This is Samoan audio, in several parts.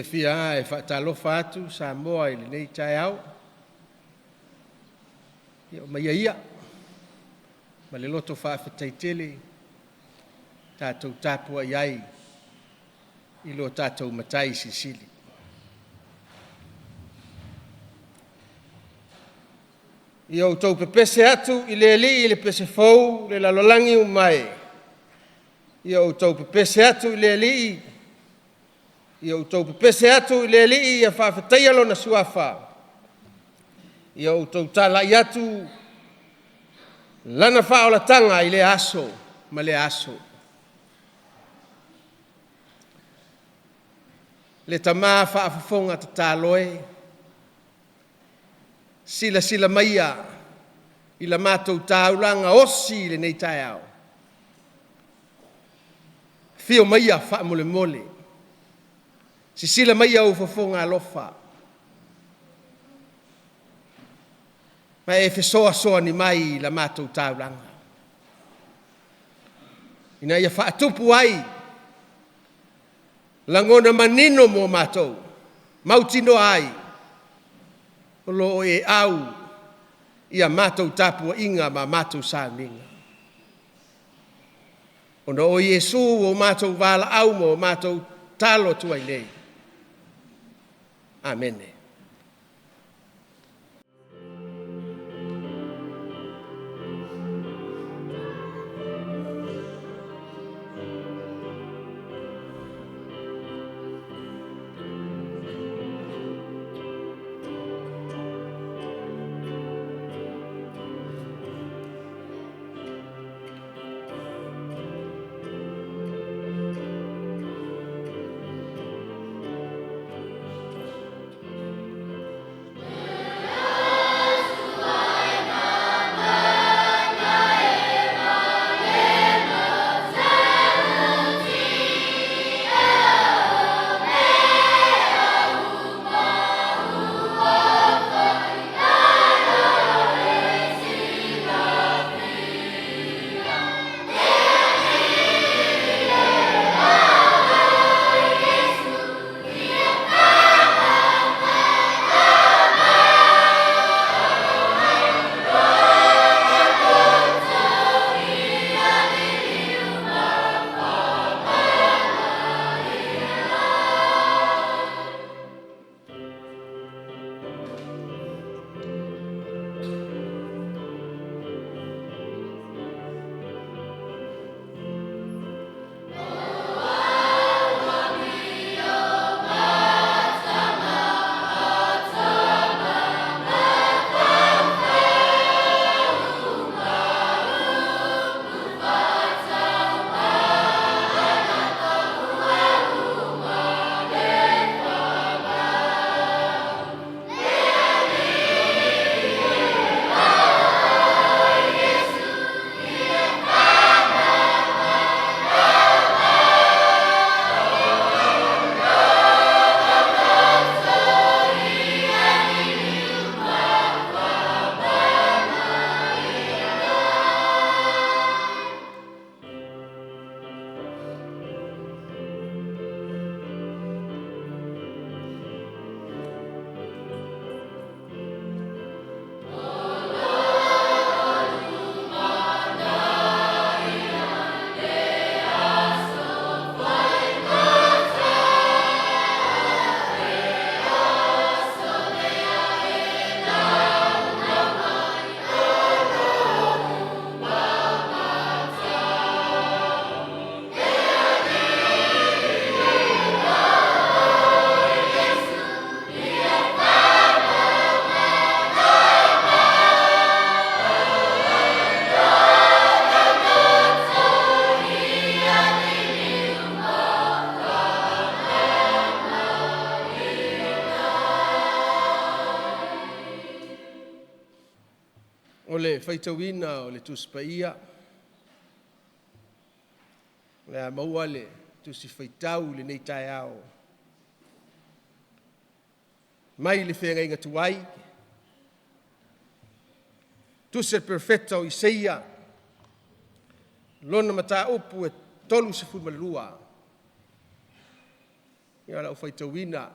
Fiafia lava e faatalofa atu Samoa i lenei taeao. Ia omaia ia ma le loto faafetai tele tatou tapuai ai i lo tatou Matai Silisili. Ia outou pepese atu i le Alii i le pese fou le lalolagi uma e. Ia outou pepese atu i le Alii, ia outou pepese atu i le Alii ia faafetaia Lona Suafa. Ia outou talai atu Lana faaolataga i lea aso ma lea aso. Le Tama faafofoga tatalo e, silasila maia i la matou taulaga osi i lenei taeao, afio maia faamolemole, sisila maia ou fofoga alofa ma e fesoasoani mai i la matou taulaga, ina ia faatupu ai lagona manino mo matou, mautinoa ai o lo o e au i a matou tapuaiga ma a matou sauniga. Ona o Iesu ua matou valaau ma matou tatalo atu ai nei. Amene. O le faitauina o le Tusi Paia, o le a maua le Tusi Faitau i lenei taeao mai le Feagaiga Tuai, Tusi a le Perofeta o Isaia, lona mataupu e 32. Ia o le a ou faitauina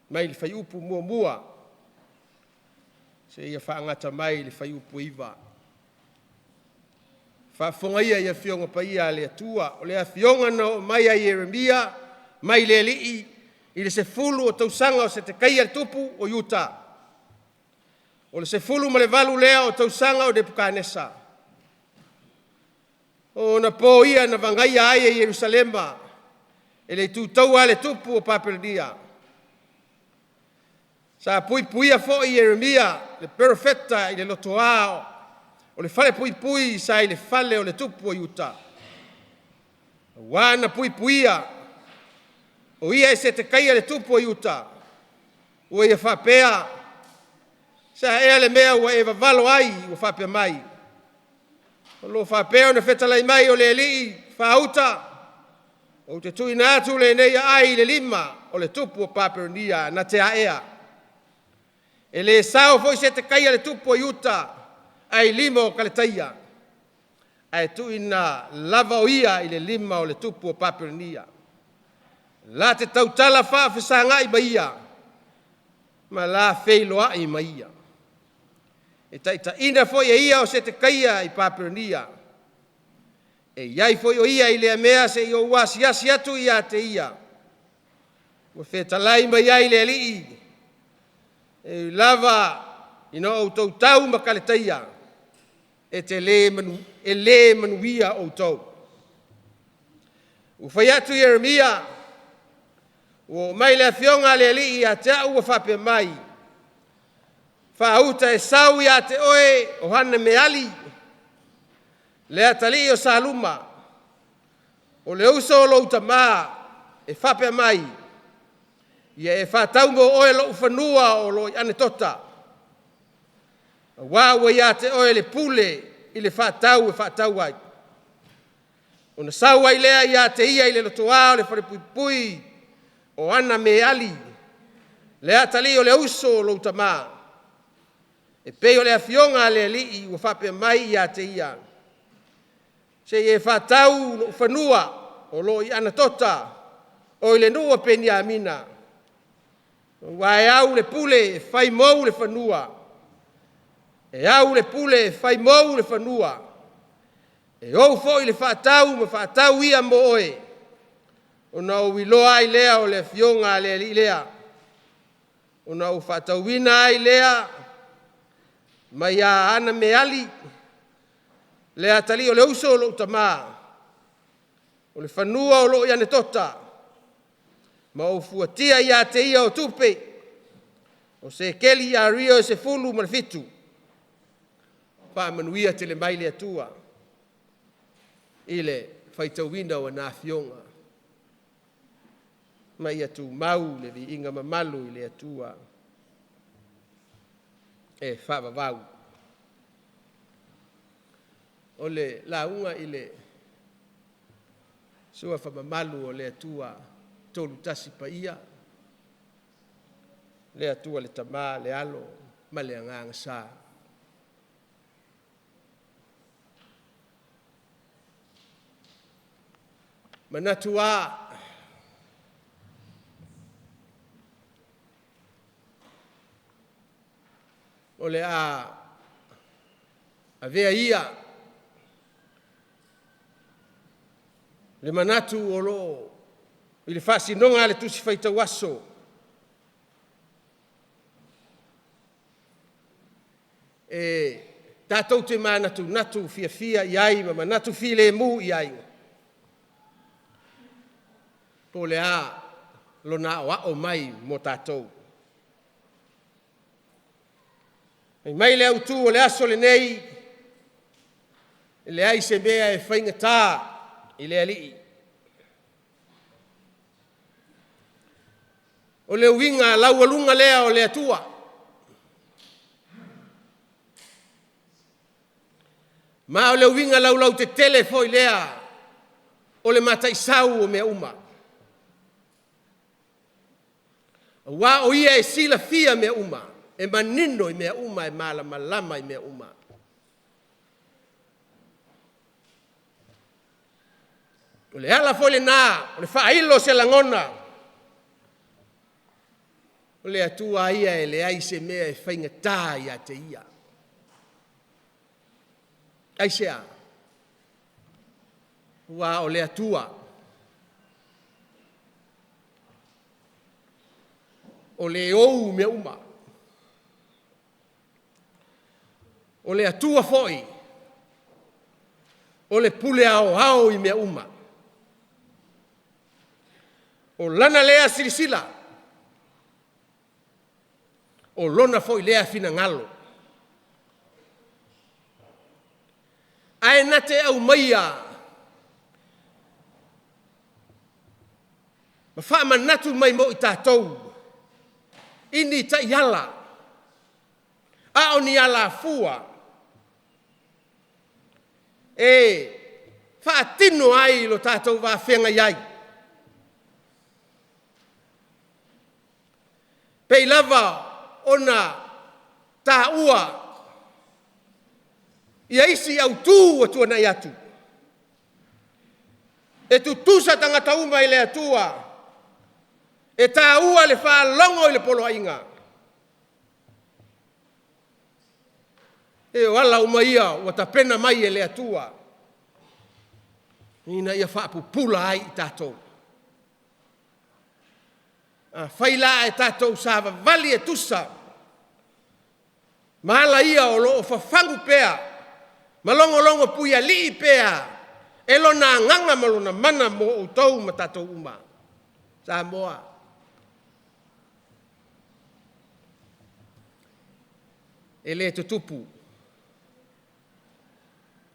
mai le fuaiupu 1 seia faagata mai i le fuaiupu e 9. Faafofoga ia i Afioga Paia a le Atua, o le Afioga na oo mai ia Ieremia mai le Alii i le 10 o tausaga o Setekaia le tupu o Iuta, o le 18 lea o tausaga o Nepukanesa, o ona po ia na vagaia ai e Ierusalema e le ituitaua a le tupu o Papelonia. Sa puipuia foi Ieremia le perofeta i le lotoa o le falepuipui sa i le fale o le tupu o Iuta, auā na puipuia o ia e Setekaia le tupu o Iuta, ua ia faapea, “Se a ea le mea ua e vavalo ai ua faapea mai, O lo o faapea ona fetalai mai o le Alii, faauta, ou te tuuina atu lenei aai i le lima o le tupu o Papelonia na te aea. E le sao foi Setekaia le tupu o Iuta ae i lima o Kaletaia, ae tuuina lava o ia i le lima o le tupu o Papelonia, la te tautala faafesagai ma ia, ma la feiloai ma ia. E taitaiina foi e ia o Setekaia i Papelonia. E i ai foi o ia i lea mea seia ou asiasi atu ia te ia, ua fetalai mai ai le Alii, e ui lava ina outou tau ma Kaletaia, e le manuia outou.” Ua fai atu Ieremia, “Ua oo mai le Afioga a le Alii ia te au ua faapea mai, faauta e sau ia te oe o Hanameali le atalii o Saluma, o le uso o lou tama, e faapea mai, ‘Ia e faatau mo oe lou fanua o lo o i Anatota, auā ua ia te oe le pule i le faatau e faatau ai.’ Ona sau ai lea ia te ia i le lotoa o le falepuipui o Anameali le atalii o le uso o lou tama, e pei o le Afioga a le Alii ua faapea mai ia te ia, se i e faatau lou fanua o lo o i Anatota o i le nuu o Peniamina, auā e au le pule e fai mou le fanua, e au le pule e fai mou le fanua, e ou foi le faatau ma faatau ia mo oe.’ Ona ou iloa ai lea o le Afioga a le Alii lea, ona ou faatauina ai lea mai ia Hanameali le atalii o le uso o lou tama, o le fanua o lo o i Anatota, ma ou fuatia ia te ia o tupe, o sekeli ario e 17. Faamanuia tele mai le Atua i le faitauina o ana Afioga, ma ia tumau le viiga mamalu i le Atua e faavavau. O le lauga i le Suafa mamalu o le Atua Tolutasi Paia, le Atua le Tama, le Alo ma le Agaga Sa. E manatu lava o le a avea ia le manatu o lo o i le faasinoga a le Tusi Faitau Aso e tatou te manatunatu fiafia i ai ma manatu filemu i ai, po o le a Lona aoao mai mo tatou. Fai mai le autu o le aso lenei, e leai se mea e faigata i le Alii. O le uiga laualuga lea o le Atua, ma o le uiga laulautetele foi lea o le Mataisau o mea uma, aua o Ia e silafia mea uma, e manino i mea uma, e malamalama i mea uma. O le ala foi lena o le faailo o se lagona O le Atua ia e leai se mea e faigata ia te Ia. Aisea? Aua o le Atua, o le ou mea uma. O le Atua foi o le pule aoao i mea uma. O Lana lea silasila, o Lona foi lea finagalo. Ae na te aumaia ma faamanatu mai mo i tatou i ni taiala, a o ni alafua e faatino ai lo tatou va feagai ai, pei lava ona taua ia isi autu ua tuanai atu, e tutusa tagata uma i le Atua, e taua le faalogo i le Poloaiga. E o ala uma ia ua tapena mai e le Atua ina ia faapupula ai i tatou. Afai la ae tatou savavali e tusa ma ala ia o lo o fafagu pea ma logologopuialii pea e Lona Agaga ma Lona Mana mo outou ma tatou uma. Samoa, e le tutupu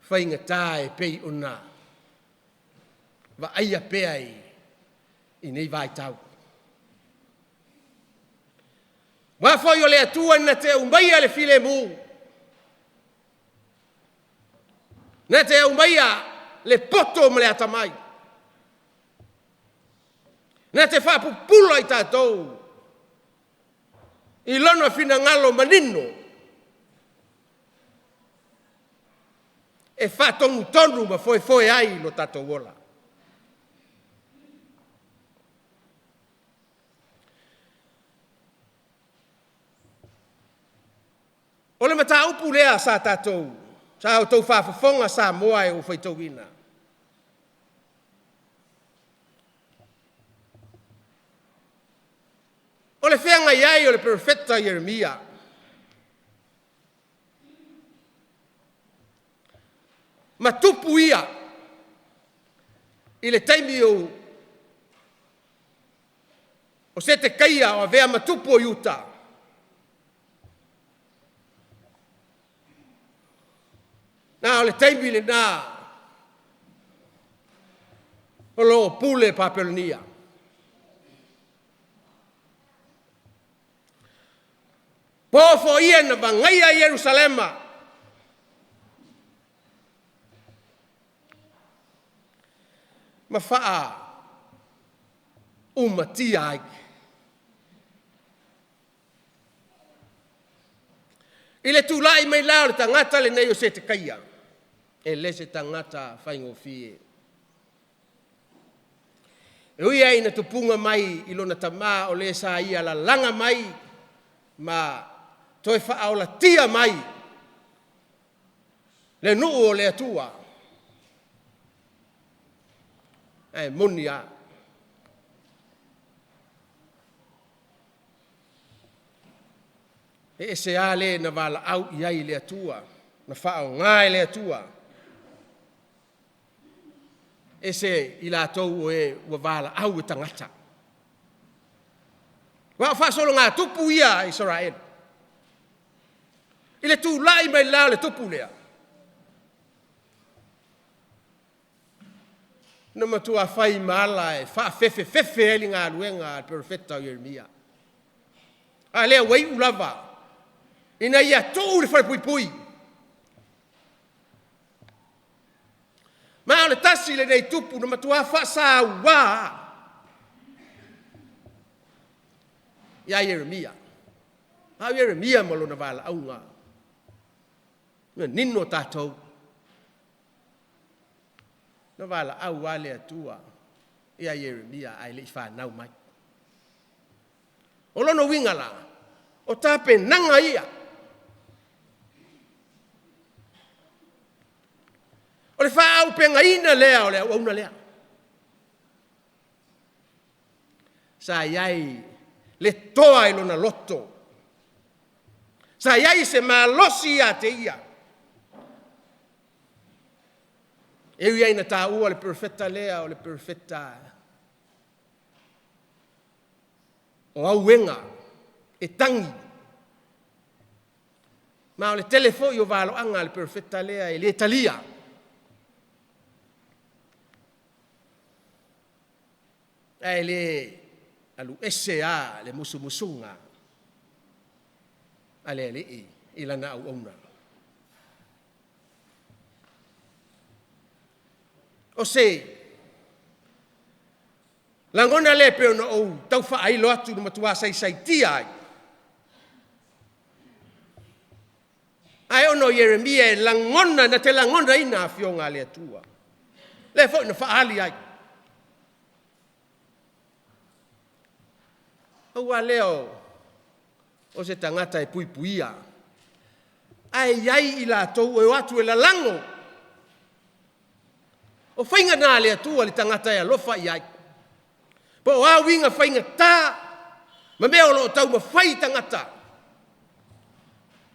faigata e pei ona vaaia pea i lenei vaitau. Aua foi o le Atua na te aumaia le filemu, na te aumaia le poto ma le atamai, na te faapupula i tatou i Lona finagalo manino e faatonutonu ma foefoe ai lo tatou ola. O le mataupu lea sa tatou sa outou faafofoga Samoa ua faitauina, o le feagai ai o le Perofeta Ieremia ma tupu ia i le taimi o Setekaia o avea ma tupu o Iuta. A o le taimi lena o lo o pule Papelonia. Po foi ia na magaia Ierusalema ma faaumatia ai. I le tulai mai la o le tagata lenei o Setekaia, e le se tagata faigofie. E ui lava ina tupuga mai i lona tama o le sa ia lalaga mai ma toe faaolatia mai le nuu o le Atua, ae moni lava, e ese lava le na valaau i ai le Atua, na faaaoga e le Atua, ese i latou o e ua valaau e tagata. Aua o faasologatupu ia a Isaraelu, i le tulai mai la o le tupu lea, na matua fai ma ala e faafefefefe ai le galuega a le perofeta o Ieremia. A lea ua iu lava ina ia tuu le falepuipui. Ma o le tasi lenei tupu na matua faasaua lava ia Ieremia. A o Ieremia ma lona valaauga, e manino tatou, na valaau lava le Atua ia Ieremia ae le i fanau mai. O lona uiga la, o tapenaga ia. O le faaaupegaina lea o le auauna lea. Sa i ai le toa i lona loto, sa i ai se malosi ia te ia, e ui lava ina taua le perofeta lea o le perofeta o auega, e tagi. Ma o le tele foi o valoaga a le perofeta lea e le talia. Ae le alu ese lava le musumusuga a le Alii i lana auauna. O se lagona lea pei ona ou tau faailo atu na matua saisaitia ai, ae ona o Ieremia e lagona, na te lagonaina Afioga a le Atua, lea foi na faaali ai. Pau lava lea o se tagata e puipuia, ae i ai i latou e o atu e lalago. O faiga na a le Atua i le tagata e alofa i ai. Po o a uiga faigata ma mea o lo o taumafai tagata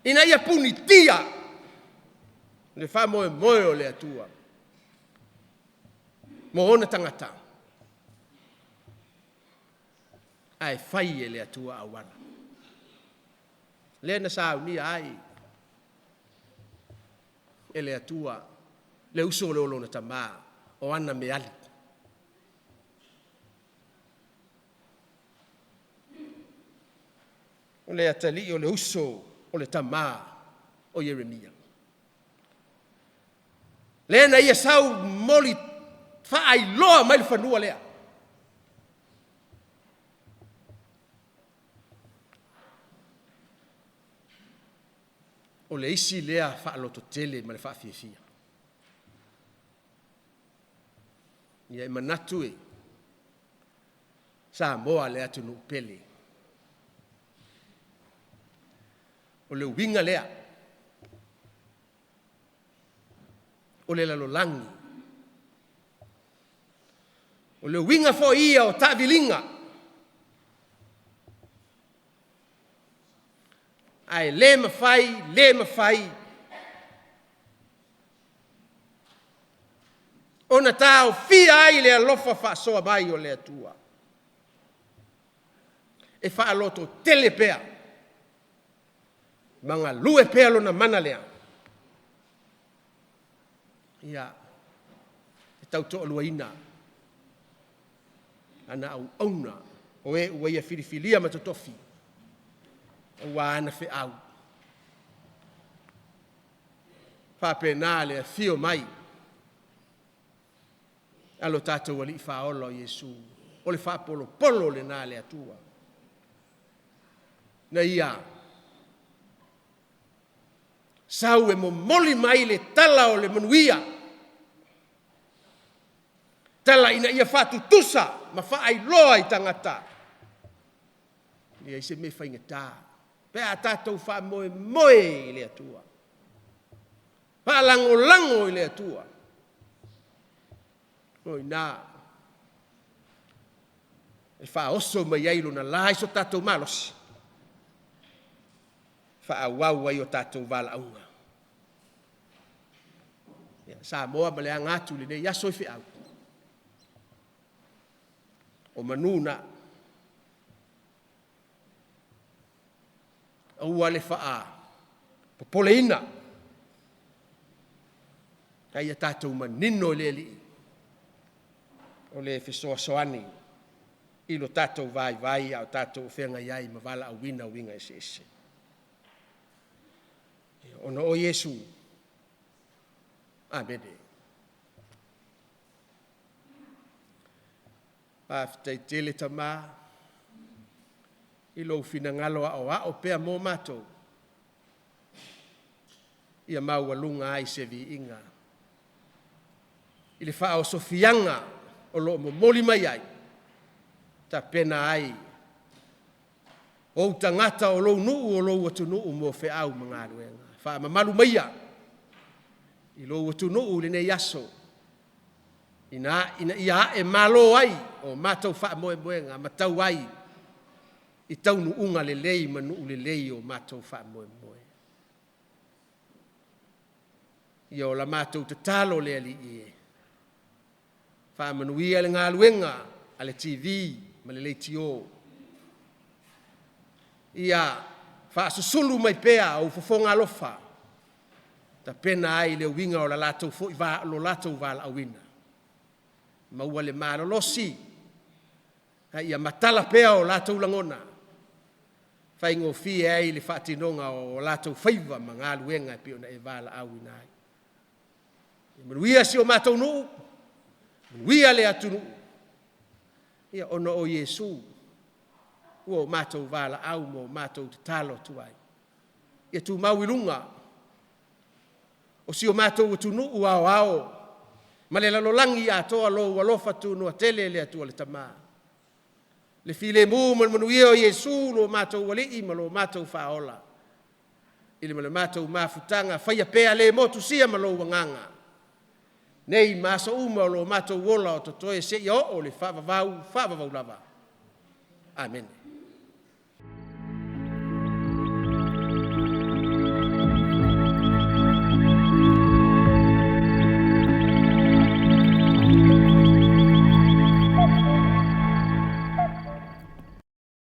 ina ia punitia le faamoemoe o le Atua mo ona tagata, ae fai e le Atua auala. Lea na saunia ai e le Atua le uso lea o lona tama o Anameali. O le atalii o le uso o le tama o Ieremia. Lea na ia sau momoli faailoa mai le fanua lea. O le isi lea faalototele ma le faafiafia. Ia e manatu e Samoa le atunuu pele. O le uiga lea o le lalolagi. O le uiga foi ia o taaviliga, ae le mafai, le mafai ona taofia ai le alofa faasoa mai o le Atua e faalototele pea ma galue pea Lona mana lea, ia, e tautoaluaina ana auauna o e ua Ia filifilia ma totofi aua ana feau. E faapena le afio mai a lo tatou Alii Faaola o Iesu, o le faapolopolo lena a le Atua na ia sau e momoli mai le tala o le manuia, tala ina ia faatutusa ma faailoa i tagata, e leai se mea e faigata pe a tatou faamoemoe i le Atua, faalagolago i le Atua. O i ina e faaoso mai ai Lona la i so tatou malosi e faaauau ai o tatou valaauga. Ia, Samoa ma le aga atu i lenei aso i feau, o manu na. Aua le faapopoleina, a ia tatou manino i le Alii o le fesoasoani i lo tatou vaivai a o tatou feagai ai ma valaauina uiga eseese. Ona o Iesu. Amene. Faafetai tele Tama i lou finagalo aoao pea mo matou, ia maualuga ai se viiga i le faaosofiaga o lo o momoli mai ai, tapena ai ou tagata o lou nuu o lou atunuu mo feau ma galuega. Faamamalu maia i lou atunuu i lenei aso, ina ia aemalo ai o matou faamoemoega ma tau ai i taunuuga lelei ma nuu lelei o matou faamoemoe. Ia o la matou tatalo le Alii e, faamanuia le galuega a le TV ma le Leitio, ia faasusulu mai pea ou fofoga alofa, tapena ai le uiga o le latou valaauina, maua le malolosi a ia matala pea o latou lagona, e faigofie ai le faatinoga o latou faiva ma galuega e pei ona e valaauina ai. Ia manuia si o matou nuu, manuia le atunuu, ona o Iesu ua matou valaau ma matou tatalo atu ai, ia tumau i luga o si o matou atunuu aoao ma le lalolagi atoa lou alofa tunoa tele le Atua le Tama, le filemu ma le manuia o Iesu lo matou Alii ma lo matou Faaola, i le ma le matou mafutaga, faia pea le motusia ma lou Agaga, nei ma aso uma o lo matou ola o totoe seia oo i le faavavau faavavau lava. Amene.